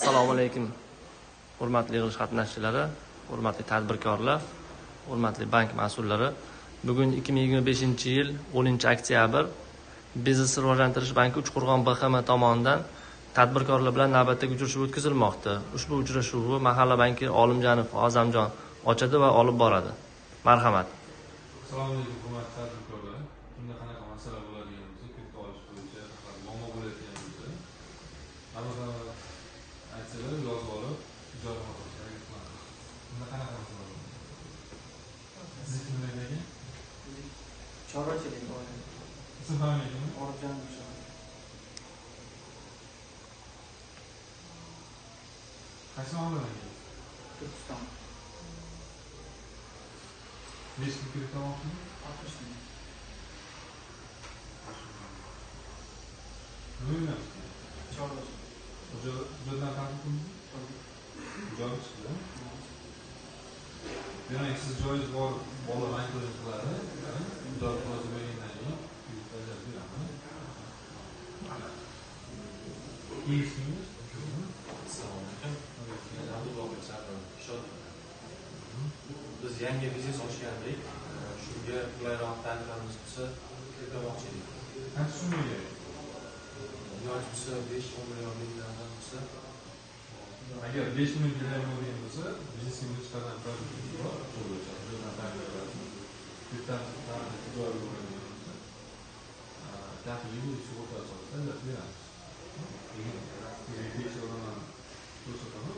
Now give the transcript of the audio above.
Assalomu alaykum, hurmatli yig'ilish qatnashchilari, hurmatli tadbirkorlar, hurmatli bank mas'ullari. Bugun 2025-yil 10-oktyabr Biznes rivojlantirish banki Uchqo'rg'on BXM tomonidan tadbirkorlar bilan navbatdagi uchrashuv o'tkazilmoqda. Ushbu uchrashuvni mahalla banki Olimjonov Azamjon ochadi va olib boradi. Marhamat. Assalomu alaykum, hurmatli tadbirkorlar. Bunda qanaqa masala bo'ladigan bo'lsa, kredit olish bo'yicha muammo bo'layotgan bo'lsa, aniqlama aytsalar, yozib olib, ijobiy harakat qilamiz. Bunda qanaqa masala bo'ladi? Siz kimlar ekan? Chorvachilik oila. Ism familiyangiz? Orifjon. Qaysi mahalladan kelasiz? Turkiston. Necha pul kredit olmoqchisiz? 60 ming. Nima yo'nalishda? Chorvachilik. Hujjatlarni taqdim qildingizmi? Joyi chiqdi. Demak, siz joyingiz bor, bola bank qiladi, joy qog'ozi bergandan keyin kredit ajratib beramiz. Keyingisimiz. Assalomu alaykum. Biz yangi biznes ochgandik. Shunga qulayroq tariflarimiz bo'lsa, kredit olmoqchi edik. Qancha summa kerak? Iloji bo'lsa 5-10 million belgilangan bo'lsa. Agar 5 million kelgan bo'lgan bo'lsa, biznesingizni chiqargan proyektimiz bor, shu bo'yicha hujjatlarni tayyorlab beramiz. Kreditdan joy bo'lgan bo'lsa, kafillik sug'urta asosida ajratib beramiz. Lekin 5 yildan ko'rsataman,